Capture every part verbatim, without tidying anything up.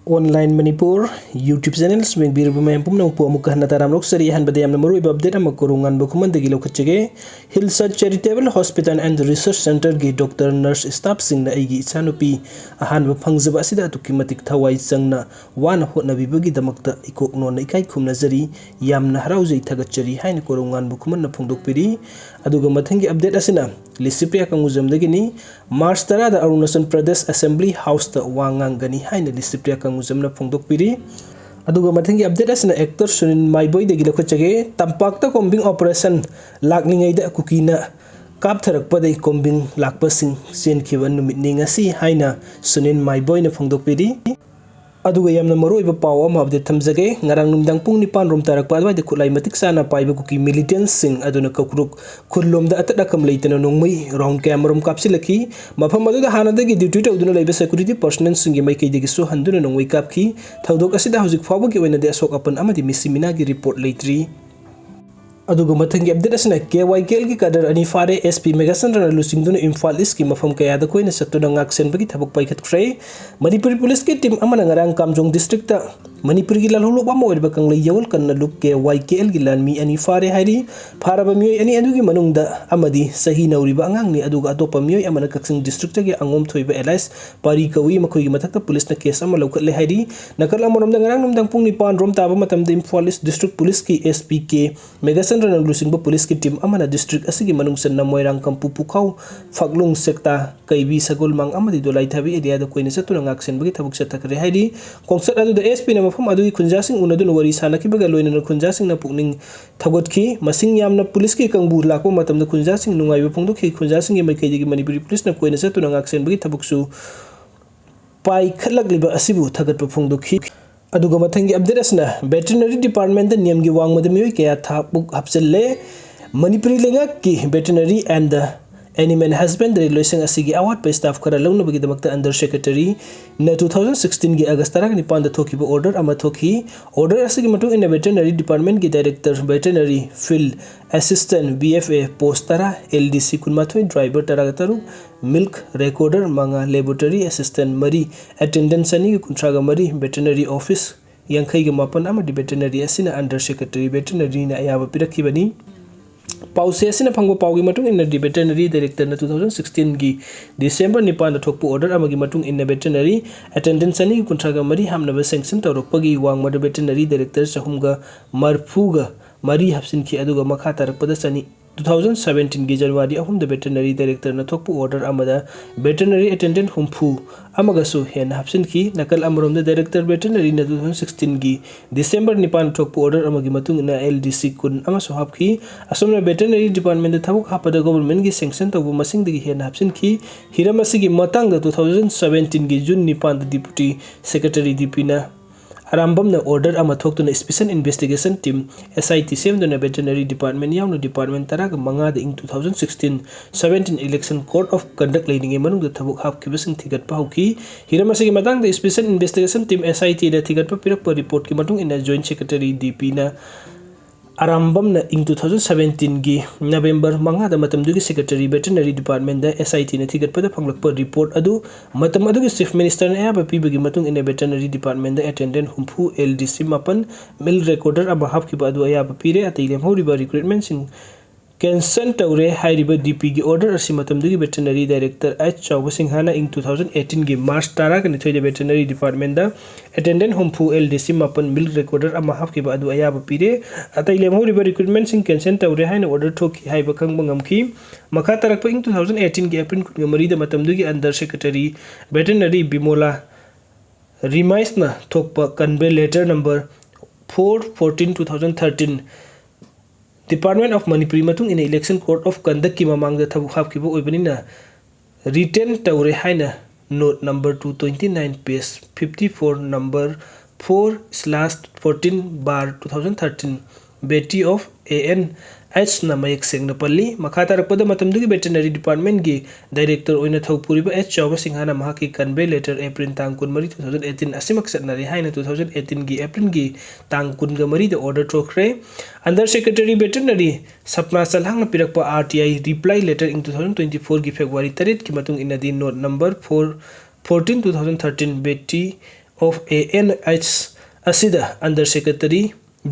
Online Manipur YouTube channel ꯁꯨꯝ ꯌꯦꯡꯕꯤꯔꯤꯕ ꯃꯌꯥꯝ ꯄꯨꯝꯅꯃꯛꯄꯨ ꯑꯃꯨꯛꯀ ꯍꯟꯅ ꯇꯔꯥꯝꯅ ꯑꯣꯛꯆꯔꯤ꯫ ꯑꯍꯥꯟꯕꯗ ꯌꯥꯝꯅ ꯃꯔꯨꯑꯣꯏꯕ update ꯑꯃ ꯀꯣꯔꯧꯉꯥꯟꯕ ꯈꯨꯃꯟꯗꯒꯤ ꯂꯧꯈꯠꯆꯒꯦ꯫ Hillside Charitable Hospital and Research Centreꯒꯤ doctor, nurse staffꯁꯤꯡꯅ ꯑꯩꯒꯤ ꯏꯆꯥꯅꯨꯄꯤ ꯑꯍꯥꯟꯕ ꯐꯪꯖꯕ ꯑꯁꯤꯗ ꯑꯗꯨꯛꯀꯤ ꯃꯇꯤꯛ ꯊꯋꯥꯏ ꯆꯪꯅ ꯋꯥꯅ ꯍꯣꯠꯅꯕꯤꯕꯒꯤꯗꯃꯛꯇ ꯏꯀꯣꯛ ꯅꯣꯟꯅ ꯏꯀꯥꯏ ꯈꯨꯝꯅꯖꯔꯤ꯫ ꯌꯥꯝꯅ ꯍꯔꯥꯎꯖꯩ, ꯊꯥꯒꯠꯆꯔꯤ ꯍꯥꯏꯅ ꯀꯣꯔꯧꯉꯥꯟꯕ ꯈꯨꯃꯟꯅ ꯐꯣꯡꯗꯣꯛꯄꯤꯔꯤ꯫ ꯑꯗꯨꯒ ꯃꯊꯪꯒꯤ update ꯑꯁꯤꯅ ꯂꯤꯁꯤꯄ꯭ꯔꯤꯌꯥ ꯀꯪꯒꯨꯖꯝꯗꯒꯤꯅꯤ꯫ March ꯇꯔꯥꯗ ꯑꯔꯨꯅꯥꯆꯜ ꯄ꯭ꯔꯗꯦꯁ Assembly Houseꯇ ꯋꯥ ꯉꯥꯡꯒꯅꯤ ꯍꯥꯏꯅ ꯂꯤꯁꯤꯄ꯭ꯔꯤꯌꯥ ꯀꯪꯒꯨꯖꯝꯅ ꯐꯣꯡꯗꯣꯛꯄꯤꯔꯤ꯫ ꯑꯗꯨꯒ ꯃꯊꯪꯒꯤ update ꯑꯁꯤꯅ actor ꯁꯨꯅꯤꯜ ꯃꯥꯏꯕꯣꯏꯗꯒꯤ ꯂꯧꯈꯠꯆꯒꯦ꯫ ꯇꯝꯄꯥꯛꯇ combing operation ꯂꯥꯛꯂꯤꯉꯩꯗ ꯀꯨꯀꯤꯅ ꯀꯥꯞꯊꯔꯛꯄꯗꯒꯤ combing ꯂꯥꯛꯄꯁꯤꯡ ꯆꯦꯟꯈꯤꯕ ꯅꯨꯃꯤꯠꯅꯤ ꯉꯁꯤ ꯍꯥꯏꯅ ꯁꯨꯅꯤꯜ ꯃꯥꯏꯕꯣꯏꯅ ꯐꯣꯡꯗꯣꯛꯄꯤꯔꯤ꯫ ꯑꯗꯨꯒ ꯌꯥꯝꯅ ꯃꯔꯨꯑꯣꯏꯕ ꯄꯥꯎ ꯑꯃ update ꯊꯝꯖꯒꯦ꯫ ꯉꯔꯥꯡ ꯅꯨꯃꯤꯗꯥꯡ ꯄꯨꯡ ꯅꯤꯄꯥꯟ ꯔꯣꯝ ꯇꯥꯔꯛꯄ ꯑꯗꯨꯋꯥꯏꯗ ꯈꯨꯠꯂꯥꯏ ꯃꯇꯤꯛ ꯆꯥꯅ ꯄꯥꯏꯕ ꯀꯨꯀꯤ militantꯁꯤꯡ ꯑꯗꯨꯅ ꯀꯧꯀ꯭ꯔꯨꯛ ꯈꯨꯜꯂꯣꯝꯗ ꯑꯇꯠ ꯑꯀꯝ ꯂꯩꯇꯅ ꯅꯣꯡꯃꯩ round ꯀꯌꯥꯃꯔꯨꯝ ꯀꯥꯞꯁꯤꯜꯂꯛꯈꯤ꯫ ꯃꯐꯝ ꯑꯗꯨꯗ ꯍꯥꯟꯅꯗꯒꯤ duty ꯇꯧꯗꯨꯅ ꯂꯩꯕ security personnelꯁꯤꯡꯒꯤ ꯃꯥꯏꯀꯩꯗꯒꯤꯁꯨ ꯍꯟꯗꯨꯅ ꯅꯣꯡꯃꯩ ꯀꯥꯞꯈꯤ꯫ ꯊꯧꯗꯣꯛ ꯑꯁꯤꯗ ꯍꯧꯖꯤꯛ ꯐꯥꯎꯕꯒꯤ ꯑꯣꯏꯅꯗꯤ ꯑꯁꯣꯛ ꯑꯄꯟ ꯑꯃꯗꯤ ꯃꯤꯁꯤ ꯃꯤꯅꯥꯒꯤ report ꯂꯩꯇ꯭ꯔꯤ꯫ ꯑꯗꯨꯒ ꯃꯊꯪꯒꯤ update ꯑꯁꯤꯅ KYKLꯒꯤ cadre ꯑꯅꯤ ꯐꯥꯔꯦ꯫ SP ꯃꯦꯘꯆꯟꯗ꯭ꯔꯅ ꯂꯨꯆꯤꯡꯗꯨꯅ ꯏꯝꯐꯥꯜ Eastꯀꯤ ꯃꯐꯝ ꯀꯌꯥꯗ ꯀꯣꯏꯅ ꯆꯠꯇꯨꯅ ꯉꯥꯛ ꯁꯦꯟꯕꯒꯤ ꯊꯕꯛ ꯄꯥꯏꯈꯠꯈ꯭ꯔꯦ꯫ ꯃꯅꯤꯄꯨꯔꯤ policeꯀꯤ team ꯑꯃꯅ ꯉꯔꯥꯡ ꯀꯥꯝꯖꯣꯡ districtꯇ ꯃꯅꯤꯄꯨꯔꯒꯤ ꯂꯥꯜꯍꯧꯂꯨꯞ ꯑꯃ ꯑꯣꯏꯔꯤꯕ ꯀꯪꯂꯩ ꯌꯥꯋꯜꯀꯟꯅ ꯂꯨꯞ KYKLꯒꯤ ꯂꯥꯟꯃꯤ ꯑꯅꯤ ꯐꯥꯔꯦ ꯍꯥꯏꯔꯤ꯫ ꯐꯥꯔꯕ ꯃꯤꯑꯣꯏ ꯑꯅꯤ ꯑꯗꯨꯒꯤ ꯃꯅꯨꯡꯗ ꯑꯃꯗꯤ ꯆꯍꯤ ꯅꯧꯔꯤꯕ ꯑꯉꯥꯡꯅꯤ, ꯑꯗꯨꯒ ꯑꯇꯣꯞꯄ ꯃꯤꯑꯣꯏ ꯑꯃꯅ ꯀꯛꯆꯤꯡ districtꯇꯒꯤ ꯑꯉꯣꯝ ꯊꯣꯏꯕ alias ꯄꯥꯔꯤ ꯀꯧꯏ꯫ ꯃꯈꯣꯏꯒꯤ ꯃꯊꯛꯇ policeꯅ case ꯑꯃ ꯂꯧꯈꯠꯂꯦ ꯍꯥꯏꯔꯤ꯫ ꯅꯥꯀꯜ ꯑꯃꯔꯣꯝꯗ ꯉꯔꯥꯡ ꯅꯨꯃꯤꯗꯥꯡ ꯄꯨꯡ ꯅꯤꯄꯥꯟ ꯔꯣꯝ ꯇꯥꯕ ꯃꯇꯝꯗ ꯏꯝꯐꯥꯜ East District Policeꯀꯤ SP ꯀꯦ ꯃꯦꯘꯆꯟꯗ꯭ꯔꯅ ꯂꯨꯆꯤꯡꯕ policeꯀꯤ team ꯑꯃꯅ district ꯑꯁꯤꯒꯤ ꯃꯅꯨꯡ ꯆꯟꯅ ꯃꯣꯏꯔꯥꯡ, ꯀꯝꯄꯨ, ꯄꯨꯈꯥꯎ, ꯐꯥꯛꯂꯨꯡ, ꯁꯦꯛꯇꯥ, ꯀꯩꯕꯤ, ꯁꯒꯣꯜꯃꯥꯡ ꯑꯃꯗꯤ ꯗꯣꯂꯥꯏꯊꯥꯕꯤ areaꯗ ꯀꯣꯏꯅ ꯆꯠꯇꯨꯅ ꯉꯥꯛ ꯁꯦꯟꯕꯒꯤ ꯊꯕꯛ ꯆꯠꯊꯈ꯭ꯔꯦ ꯍꯥꯏꯔꯤ꯫ ꯈꯣꯡꯆꯠ ꯑꯗꯨꯗ SPꯅ ꯃꯐꯝ ꯑꯗꯨꯒꯤ ꯈꯨꯟꯖꯥꯁꯤꯡ ꯎꯅꯗꯨꯅ ꯋꯥꯔꯤ ꯁꯥꯅꯈꯤꯕꯒ ꯂꯣꯏꯅꯅ ꯈꯨꯟꯖꯥꯁꯤꯡꯅ ꯄꯨꯛꯅꯤꯡ ꯊꯧꯒꯠꯈꯤ꯫ ꯃꯁꯤꯡ ꯌꯥꯝꯅ policeꯀꯤ ꯀꯥꯡꯕꯨ ꯂꯥꯛꯄ ꯃꯇꯝꯗ ꯈꯨꯟꯖꯥꯁꯤꯡ ꯅꯨꯡꯉꯥꯏꯕ ꯐꯣꯡꯗꯣꯛꯈꯤ꯫ ꯈꯨꯟꯖꯥꯁꯤꯡꯒꯤ ꯃꯥꯏꯀꯩꯗꯒꯤ ꯃꯅꯤꯄꯨꯔꯤ policeꯅ ꯀꯣꯏꯅ ꯆꯠꯇꯨꯅ ꯉꯥꯛ ꯁꯦꯟꯕꯒꯤ ꯊꯕꯛꯁꯨ ꯄꯥꯏꯈꯠꯂꯛꯂꯤꯕ ꯑꯁꯤꯕꯨ ꯊꯥꯒꯠꯄ ꯐꯣꯡꯗꯣꯛꯈꯤ꯫ ꯑꯗꯨꯒ ꯃꯊꯪꯒꯤ update ꯑꯁꯤꯅ veterinary departmentꯇ ꯅꯤꯌꯝꯒꯤ ꯋꯥꯡꯃꯗ ꯃꯤꯑꯣꯏ ꯀꯌꯥ ꯊꯕꯛ ꯍꯥꯞꯆꯤꯜꯂꯦ꯫ ꯃꯅꯤꯄꯨꯔꯤ ꯂꯩꯉꯥꯛꯀꯤ veterinary and Animal Husbandry ꯂꯣꯏꯁꯪ ꯑꯁꯤꯒꯤ ꯑꯋꯥꯠꯄ staff ꯈꯔ ꯂꯧꯅꯕꯒꯤꯗꯃꯛꯇ Under Secretary ꯅ two thousand sixteen ꯒꯤ August ꯇꯔꯥꯅꯤꯄꯥꯟꯗ ꯊꯣꯛꯈꯤꯕ order ꯑꯃ ꯊꯣꯛꯈꯤ꯫ Order ꯑꯁꯤꯒꯤ ꯃꯇꯨꯡ ꯏꯟꯅ Veterinary Department ꯀꯤ Director Veterinary, Field Assistant, V F A, post ꯇꯔꯥ, L D C ꯀꯨꯟꯃꯥꯊꯣꯏ, driver ꯇꯔꯥꯒ ꯇꯔꯨꯛ, milk recorder ꯃꯉꯥ, laboratory assistant ꯃꯔꯤ, attendant ꯆꯅꯤꯒ ꯀꯨꯟꯊ꯭ꯔꯥꯒ ꯃꯔꯤ, veterinary office ꯌꯥꯡꯈꯩꯒ ꯃꯥꯄꯟ ꯑꯃꯗꯤ veterinary ꯑꯁꯤꯅ Under Secretary Veterinary ꯅ ꯑꯌꯥꯕ ꯄꯤꯔꯛꯈꯤꯕꯅꯤ꯫ ꯄꯥꯎꯆꯦ ꯑꯁꯤꯅ ꯐꯪꯕ ꯄꯥꯎꯒꯤ ꯃꯇꯨꯡ ꯏꯟꯅꯗꯤ, Veterinary Director ꯅ two thousand sixteen ꯒꯤ December ꯅꯤꯄꯥꯟꯗ ꯊꯣꯛꯄ order ꯑꯃꯒꯤ ꯃꯇꯨꯡ ꯏꯟꯅ veterinary attendant ꯆꯅꯤꯒ ꯀꯨꯟꯊ꯭ꯔꯥꯒ ꯃꯔꯤ ꯍꯥꯞꯅꯕ sanction ꯇꯧꯔꯛꯄꯒꯤ ꯋꯥꯡꯃꯗ veterinary director ꯆꯍꯨꯝꯒ ꯃꯔꯤꯐꯨꯒ ꯃꯔꯤ ꯍꯥꯞꯆꯤꯟꯈꯤ, ꯑꯗꯨꯒ ꯃꯈꯥ ꯇꯥꯔꯛꯄꯗ ꯆꯅꯤ, two thousand seventeen ꯒꯤ January ꯑꯍꯨꯝꯗ veterinary director ꯅ ꯊꯣꯛꯄ order ꯑꯃꯗ veterinary attendant ꯍꯨꯝꯐꯨ ꯑꯃꯒꯁꯨ ꯍꯦꯟꯅ ꯍꯥꯞꯆꯤꯟꯈꯤ꯫ ꯅꯥꯀꯜ ꯑꯃꯔꯣꯝꯗ, Director Veterinary ꯅ two thousand sixteen ꯒꯤ December ꯅꯤꯄꯥꯟ ꯊꯣꯛꯄ order ꯑꯃꯒꯤ ꯃꯇꯨꯡ ꯏꯟꯅ L D C ꯀꯨꯟ ꯑꯃꯁꯨ ꯍꯥꯞꯈꯤ꯫ ꯑꯁꯨꯝꯅ veterinary department ꯊꯕꯛ ꯍꯥꯞꯄꯗ government ꯀꯤ sanction ꯇꯧꯕ ꯃꯁꯤꯡꯗꯒꯤ ꯍꯦꯟꯅ ꯍꯥꯞꯆꯤꯟꯈꯤ꯫ ꯍꯤꯔꯝ ꯑꯁꯤꯒꯤ ꯃꯇꯥꯡꯗ two thousand seventeen ꯒꯤ June ꯅꯤꯄꯥꯟꯗ Deputy Secretary D P ꯅ ꯑꯔꯥꯝꯕꯝꯅ order ꯑꯃ ꯊꯣꯛꯇꯨꯅ Special Investigation Team, S I T, ꯁꯦꯝꯗꯨꯅ veterinary department ꯌꯥꯎꯅ department ꯇꯔꯥꯒ ꯃꯉꯥꯗ ꯏꯪ two thousand sixteen seventeen election code of conduct ꯂꯩꯔꯤꯉꯩ ꯃꯅꯨꯡꯗ ꯊꯕꯛ ꯍꯥꯞꯈꯤꯕꯁꯤꯡ ꯊꯤꯒꯠꯄ ꯍꯧꯈꯤ꯫ ꯍꯤꯔꯝ ꯑꯁꯤꯒꯤ ꯃꯇꯥꯡꯗ Special Investigation Team, S I T ꯅ ꯊꯤꯒꯠꯄ ꯄꯤꯔꯛꯄ report ꯀꯤ ꯃꯇꯨꯡ ꯏꯟꯅ Joint Secretary D P ꯅ ꯑꯔꯥꯝꯕꯝꯅ ꯏꯪ two thousand seventeen ꯒꯤ November ꯃꯉꯥꯗ ꯃꯇꯝꯗꯨꯒꯤ Secretary Veterinary Department the S I T ꯅ ꯊꯤꯒꯠꯄꯗ ꯐꯪꯂꯛꯄ report ꯑꯗꯨ ꯃꯇꯝ ꯑꯗꯨꯒꯤ Chief Minister ꯅ ꯑꯌꯥꯕ ꯄꯤꯕꯒꯤ ꯃꯇꯨꯡ ꯏꯟꯅ veterinary department ꯗ attendant ꯍꯨꯝꯐꯨ, L D C ꯃꯥꯄꯟ, milk recorder ꯑꯃ ꯍꯥꯞꯈꯤꯕ ꯑꯗꯨ ꯑꯌꯥꯕ ꯄꯤꯔꯦ꯫ ꯑꯇꯩ ꯂꯦꯝꯍꯧꯔꯤꯕ recruitment ꯁꯤꯡ cancel ꯇꯧꯔꯦ꯫ ꯍꯥꯏꯔꯤꯕ D P ꯒꯤ order ꯑꯁꯤ ꯃꯇꯝꯗꯨꯒꯤ veterinary director H ꯆꯥꯎꯕ ꯁꯤꯡꯍꯅ ꯏꯪ two thousand eighteen ꯒꯤ March ꯇꯔꯥꯒ ꯅꯤꯊꯣꯏꯗ veterinary department ꯗ attendant ꯍꯨꯝꯐꯨ, L D C ꯃꯥꯄꯟ, milk recorder ꯑꯃ ꯍꯥꯞꯈꯤꯕ ꯑꯗꯨ ꯑꯌꯥꯕ ꯄꯤꯔꯦ꯫ ꯑꯇꯩ ꯂꯦꯝꯍꯧꯔꯤꯕ recruitment ꯁꯤꯡ cancel ꯇꯧꯔꯦ ꯍꯥꯏꯅ order ꯊꯣꯛꯈꯤ ꯍꯥꯏꯕ ꯈꯪꯕ ꯉꯝꯈꯤ꯫ ꯃꯈꯥ ꯇꯥꯔꯛꯄ ꯏꯪ two thousand eighteen ꯒꯤ April ꯀꯨꯟꯃꯔꯤꯗ ꯃꯇꯝꯗꯨꯒꯤ Under Secretary Veterinary ꯕꯤꯃꯣꯂꯥ ꯔꯤꯃꯥꯏꯁꯅ ꯊꯣꯛꯄ convey letter number four fourteen two thousand thirteen, Department of Manipuri ꯃꯇꯨꯡ ꯏꯟꯅ election code of conduct ꯀꯤ ꯃꯃꯥꯡꯗ ꯊꯕꯛ ꯍꯥꯞꯈꯤꯕ ꯑꯣꯏꯕꯅꯤꯅ retain ꯇꯧꯔꯦ ꯍꯥꯏꯅ note number two twenty nine, page fifty four, number four slash fourteen bar two thousand thirteen, Betty of A N ꯑꯩꯆꯅ ꯃꯌꯦꯛ ꯁꯦꯡꯅ ꯄꯜꯂꯤ꯫ ꯃꯈꯥ ꯇꯥꯔꯛꯄꯗ ꯃꯇꯝꯗꯨꯒꯤ ꯚꯦꯇꯦꯔꯤꯅꯔꯤ ꯗꯤꯄꯥꯔꯠꯃꯦꯟꯒꯤ ꯗꯥꯏꯔꯦꯛꯇꯔ ꯑꯣꯏꯅ ꯊꯧꯄꯨꯔꯤꯕ ꯑꯩꯆ ꯆꯥꯎꯕ ꯁꯤꯡꯍꯅ ꯃꯍꯥꯛꯀꯤ ꯀꯟꯚꯦ ꯂꯦꯇꯔ ꯑꯦꯄ꯭ꯔꯤꯜ ꯇꯥꯡ ꯀꯨꯟꯃꯔꯤ, two thousand eighteen ꯑꯁꯤꯃꯛ ꯆꯠꯅꯔꯦ ꯍꯥꯏꯅ two thousand eighteenꯒꯤ ꯑꯦꯄ꯭ꯔꯤꯜꯒꯤ ꯇꯥꯡ ꯀꯨꯟꯒ ꯃꯔꯤꯗ ꯑꯣꯔꯗꯔ ꯊꯣꯛꯈ꯭ꯔꯦ꯫ Under Secretary Veterinary ꯁꯞꯅꯥ ꯆꯜꯍꯥꯡꯅ ꯄꯤꯔꯛꯄ R T I reply letter in two thousand twenty fourꯒꯤ ꯐꯦꯕ꯭ꯔꯨꯋꯥꯔꯤ ꯇꯔꯦꯠꯀꯤ ꯃꯇꯨꯡ ꯏꯟꯅꯗꯤ note number four fourteen two thousand thirteen Betty of A N H ꯑꯁꯤꯗ Under Secretary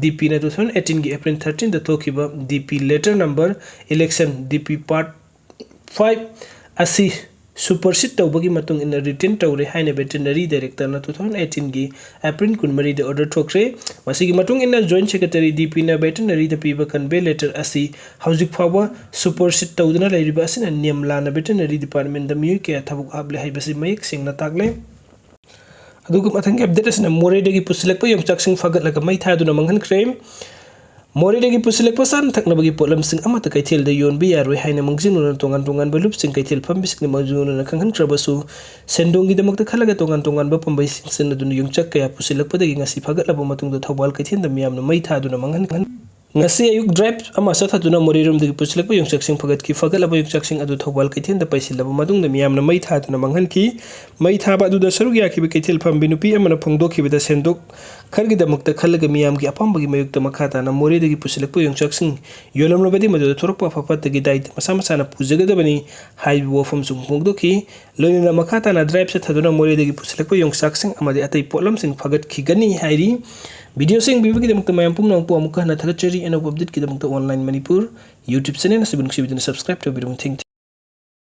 D Pꯅ two thousand eighteenꯒꯤ April thirteenꯗ ꯊꯣꯛꯈꯤꯕ D P letter number election D P part five ꯑꯁꯤ supersede ꯇꯧꯕꯒꯤ ꯃꯇꯨꯡ ꯏꯟꯅ retain ꯇꯧꯔꯦ ꯍꯥꯏꯅ ꯚꯦꯇꯦꯔꯤꯅꯔꯤ ꯗꯥꯏꯔꯦꯛꯇꯔꯅ two thousand eighteenꯒꯤ ꯑꯦꯄ꯭ꯔꯤꯜ ꯀꯨꯟꯃꯔꯤꯗ ꯑꯣꯔꯗꯔ ꯊꯣꯛꯈ꯭ꯔꯦ꯫ ꯃꯁꯤꯒꯤ ꯃꯇꯨꯡ ꯏꯟꯅ Joint Secretary D Pꯅ ꯚꯦꯇꯦꯔꯤꯅꯔꯤꯗ ꯄꯤꯕ ꯀꯟꯚꯦ ꯂꯦꯇꯔ ꯑꯁꯤ ꯍꯧꯖꯤꯛ ꯐꯥꯎꯕ supersede ꯇꯧꯗꯨꯅ ꯂꯩꯔꯤꯕ ꯑꯁꯤꯅ ꯅꯤꯌꯝ ꯂꯥꯟꯅ ꯚꯦꯇꯦꯔꯤꯅꯔꯤ ꯗꯤꯄꯥꯔꯠꯃꯦꯟꯗ ꯃꯤꯑꯣꯏ ꯀꯌꯥ ꯊꯕꯛ ꯍꯥꯞꯂꯦ ꯍꯥꯏꯕꯁꯤ ꯃꯌꯦꯛ ꯁꯦꯡꯅ ꯇꯥꯛꯂꯦ꯫ ꯑꯗꯨꯒ ꯃꯊꯪꯒꯤ ꯑꯞꯗꯦꯠ ꯑꯁꯤꯅ ꯃꯣꯔꯦꯗꯒꯤ ꯄꯨꯁꯤꯜꯂꯛꯄ ꯌꯣꯡꯆꯥꯛꯁꯤꯡ ꯐꯒꯠꯂꯒ ꯃꯩ ꯊꯥꯗꯨꯅ ꯃꯥꯡꯍꯟꯈ꯭ꯔꯦ꯫ ꯃꯣꯔꯦꯗꯒꯤ ꯄꯨꯁꯤꯜꯂꯛꯄ ꯆꯥꯅ ꯊꯛꯅꯕꯒꯤ ꯄꯣꯠꯂꯝꯁꯤꯡ ꯑꯃꯠꯇ ꯀꯩꯊꯦꯜꯗ ꯌꯣꯟꯕ ꯌꯥꯔꯣꯏ ꯍꯥꯏꯅ ꯃꯥꯡꯖꯤꯟꯅꯗꯨꯅ ꯇꯣꯉꯥꯟ ꯇꯣꯉꯥꯟꯕ ꯂꯨꯞꯁꯤꯡ ꯀꯩꯊꯦꯜ ꯐꯝꯕꯤꯁꯤꯡꯅ ꯃꯥꯡꯖꯤꯟꯅꯗꯨꯅ ꯈꯪꯍꯟꯈ꯭ꯔꯕꯁꯨ, ꯁꯦꯟꯗꯣꯡꯒꯤꯗꯃꯛꯇ ꯈꯜꯂꯒ ꯇꯣꯉꯥꯟ ꯇꯣꯉꯥꯟꯕ ꯄꯥꯝꯕꯩꯁꯤꯡ ꯁꯤꯖꯤꯟꯅꯗꯨꯅ ꯌꯣꯡꯆꯥꯛ ꯀꯌꯥ ꯄꯨꯁꯤꯜꯂꯛꯄꯗꯒꯤ ꯉꯁꯤ ꯐꯒꯠꯂꯕ ꯃꯇꯨꯡꯗ ꯊꯧꯕꯥꯜ ꯀꯩꯊꯦꯜꯗ ꯃꯤꯌꯥꯝꯅ ꯃꯩ ꯊꯥꯗꯨꯅ ꯃꯥꯡꯍꯟ ꯉꯁꯤ ꯑꯌꯨꯛ ꯗ꯭ꯔꯥꯏꯚ ꯑꯃ ꯆꯠꯊꯗꯨꯅ ꯃꯣꯔꯦꯔꯣꯝꯗꯒꯤ ꯄꯨꯁꯤꯜꯂꯛꯄ ꯌꯣꯡꯆꯥꯛꯁꯤꯡ ꯐꯒꯠꯈꯤ꯫ ꯐꯒꯠꯂꯕ ꯌꯣꯡꯆꯥꯛꯁꯤꯡ ꯑꯗꯨ ꯊꯧꯕꯥꯜ ꯀꯩꯊꯦꯜꯗ ꯄꯩꯁꯤꯜꯂꯕ ꯃꯇꯨꯡꯗ ꯃꯤꯌꯥꯝꯅ ꯃꯩ ꯊꯥꯗꯨꯅ ꯃꯥꯡꯍꯟꯈꯤ꯫ ꯃꯩ ꯊꯥꯕ ꯑꯗꯨꯗ ꯁꯔꯨꯛ ꯌꯥꯈꯤꯕ ꯀꯩꯊꯦꯜ ꯐꯝꯕꯤ ꯅꯨꯄꯤ ꯑꯃꯅ ꯐꯣꯡꯗꯣꯛꯈꯤꯕꯗ ꯁꯦꯟꯗꯣꯛ ꯈꯔꯒꯤꯗꯃꯛꯇ ꯈꯜꯂꯒ ꯃꯤꯌꯥꯝꯒꯤ ꯑꯄꯥꯝꯕꯒꯤ ꯃꯥꯌꯣꯛꯇ ꯃꯈꯥ ꯇꯥꯅ ꯃꯣꯔꯦꯗꯒꯤ ꯄꯨꯁꯤꯜꯂꯛꯄ ꯌꯣꯡꯆꯥꯛꯁꯤꯡ ꯌꯣꯜꯂꯝꯂꯕꯗꯤ ꯃꯗꯨꯗ ꯊꯣꯔꯛꯄ ꯑꯐ ꯐꯠꯇꯒꯤ ꯗꯥꯏꯇ ꯃꯁꯥ ꯃꯁꯥꯅ ꯄꯨꯖꯒꯗꯕꯅꯤ ꯍꯥꯏꯕ ꯋꯥꯐꯝꯁꯨ ꯐꯣꯡꯗꯣꯛꯈꯤ꯫ ꯂꯣꯏꯅꯅ ꯃꯈꯥ ꯇꯥꯅ ꯗ꯭ꯔꯥꯏꯚ ꯆꯠꯊꯗꯨꯅ ꯃꯣꯔꯦꯗꯒꯤ ꯄꯨꯁꯤꯜꯂꯛꯄ ꯌꯣꯡꯆꯥꯛꯁꯤꯡ ꯑꯃꯗꯤ ꯑꯇꯩ ꯄꯣꯠꯂꯝꯁꯤꯡ ꯐꯒꯠꯈꯤꯒꯅꯤ ꯍꯥꯏꯔꯤ꯫ ꯚꯤꯗꯤꯑꯣꯁꯤ ꯌꯦꯡꯕꯤꯕꯒꯤꯗꯃꯛꯇ ꯃꯌꯥꯝ ꯄꯨꯝꯅꯃꯛꯄꯨ ꯑꯃꯨꯛꯀ ꯍꯟꯅ ꯊꯥꯒꯠꯆꯔꯤ꯫ ꯑꯅꯧꯕ ꯑꯞꯗꯦꯠꯀꯤꯗꯃꯛꯇ Online Manipur YouTube channel ꯑꯁꯤꯕꯨ ꯅꯨꯡꯁꯤꯕꯤꯗꯨꯅ subscribe ꯇꯧꯕꯤꯔꯝꯃꯨ꯫ Thank you꯫